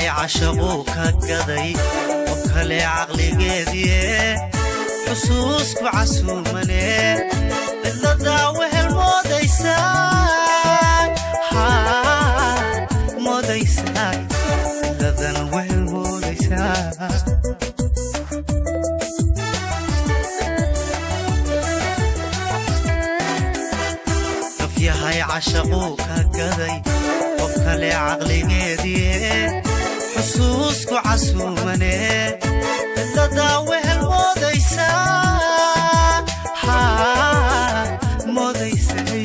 Cashaquu ka gaday qof kale caqligeediie, xusuusku casuumane, cidladaa wehel moodaysaa, moodaysaa, cidladan wehel moodaysaa. Nafyahay cashaquu ka gaday qof kale caqligeedie, xusuusku casuumane, cidladaa wehel moodaysaa, moodaysay,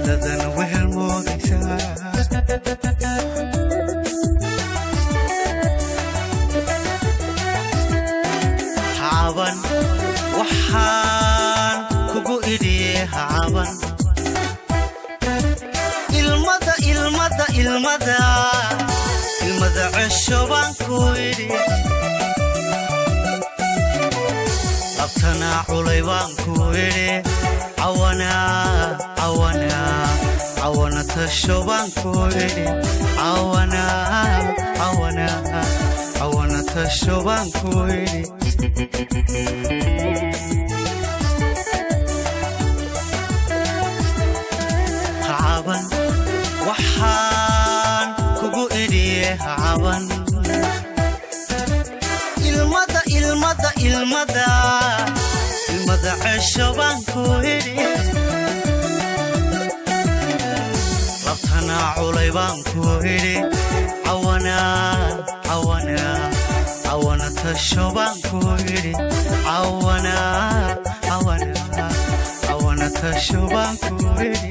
cidladan wehel moodaysaa. Hacaban waxaan kugu idhiye, hacaban. Ilmada, ilmada, ilmada, ilmada cesho baan ku idhi. Labtanaa culay baan ku idhi. Cawanaa, cawanaa, cawana tasho baan ku idhi. Cawanaa, cawanaa, cawana tasho baan ku idhi. Hacaban waxaan kugu idhiye, hacaban. Ilmada, ilmada, ilmada, ilmada cesho baan ku idhi. Labtanaa culay baan ku idhi. Cawanaa, cawanaa, cawana tasho baan ku idhi. Cawanaa, cawanaa, cawana tasho baan ku idhi.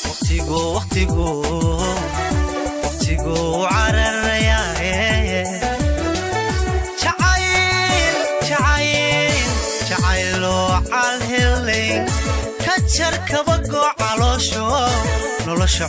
Waqtigu, waqtigu, waqtigu cararayaaye. Jacayl, jacayl, jacayloo calhelayn ka jar kabagoo caloosho nolosha.